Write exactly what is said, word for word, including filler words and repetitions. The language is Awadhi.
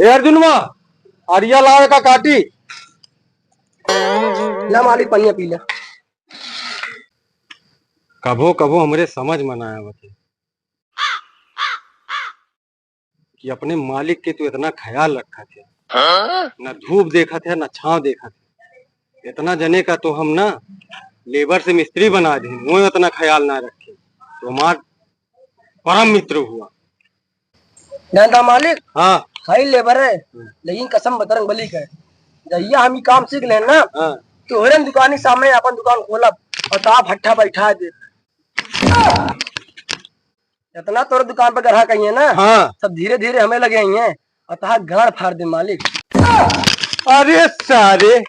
ए अर्जुनवा, अरिया लावे का काटी। ला मालिक, पनिया पी ले। कभो कभो हमरे समझ में ना आवत है कि अपने मालिक के तू इतना ख्याल रखत है। ना धूप देखत है, ना छांव देखत है। इतना जने का तो हम ना लेबर से मिस्त्री बना दे, वो इतना ख्याल ना रखे। तो हमार परम मित्र हुआ। जानता मालिक, हाँ। हई लेबर है, हम्म। लेकिन कसम बजरंग बली का है, जहिया हम ई काम सीख लेन ना, हाँ। तोहरे दुकानी सामने अपन दुकान खोलब और ताप हट्ठा बैठा दे। इतना तोरे दुकान पर ग्राहक आई है ना, हाँ। सब धीरे धीरे हमें लगे आई हैं और तहार गांड फाड़ दे मालिक। अरे सारे।